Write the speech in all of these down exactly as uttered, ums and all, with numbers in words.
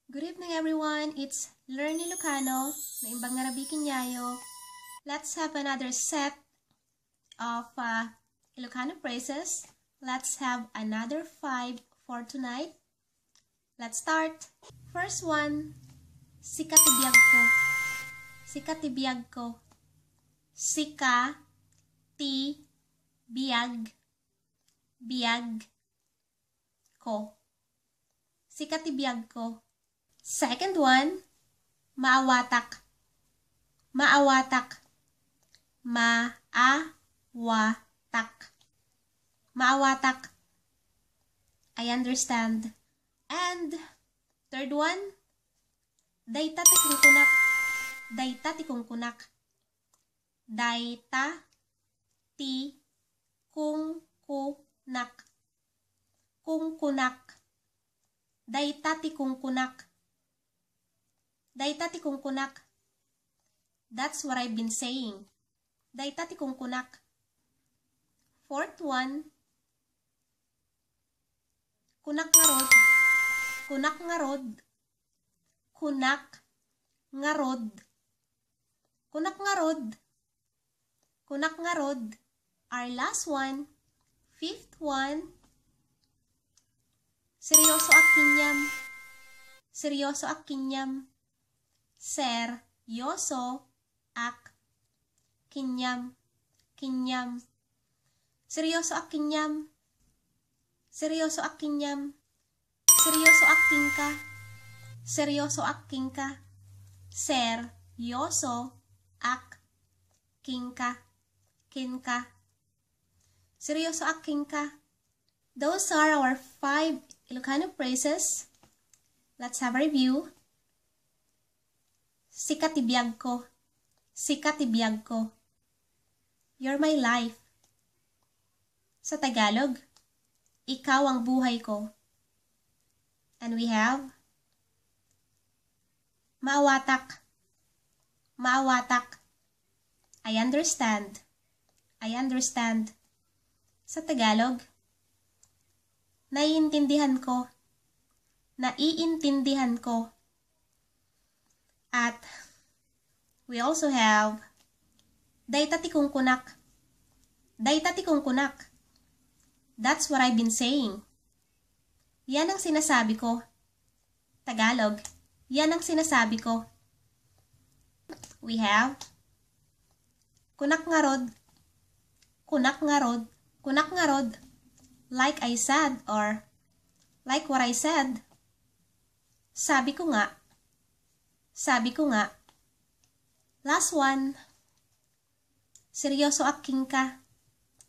Good evening, everyone. It's Learn Ilocano. Naimbag nga rabii kenyayo. Let's have another set of uh, Ilocano phrases. Let's have another five for tonight. Let's start. First one, sika ti biagko. Sika ti biagko. Sika ti biag, biag ko. Sika ti biagko. Second one, maawatak. Maawatak. Maawatak. Maawatak. I understand. And third one, dayta ti kungkunak. Dayta ti kungkunak. Dayta ti kungkunak. Kungkunak. Dayta ti kungkunak. Dayta ti kungkunak. That's what I've been saying. Dayta ti kungkunak. Fourth one, kunak ngarud. Kunak ngarud. Kunak ngarud. Kunak ngarud. Kunak ngarud. Our last one. Fifth one. Seryosoak kenkuam. Seryosoak kenkuam. Seryosoak kenkuam. Kenkuam. Seryosoak kenkuam. Seryosoak kenkuam. Seryosoak kenka. Seryosoak kenka. Seryosoak kenka. Kenka. Seryosoak kenka. Those are our five Ilocano phrases. Let's have a review. Sika ti biagko. Sika ti biagko. You're my life. Sa Tagalog, ikaw ang buhay ko. And we have, maawatak. Maawatak. I understand. I understand. Sa Tagalog, naiintindihan ko. Naiintindihan ko. At we also have, dayta ti kungkunak. Dayta ti kungkunak. That's what I've been saying. Yan ang sinasabi ko. Tagalog, yan ang sinasabi ko. We have, kunak ngarud. Kunak ngarud. Kunak ngarud. Like I said or like what I said. Sabi ko nga. Sabi ko nga. Last one. Seryosoak kenka.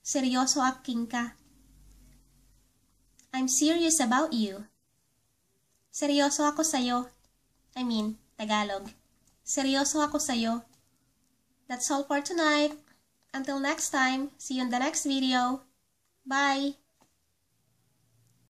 Seryosoak kenka. I'm serious about you. Seryoso ako sa'yo. I mean, Tagalog. Seryoso ako sa'yo. That's all for tonight. Until next time, see you in the next video. Bye!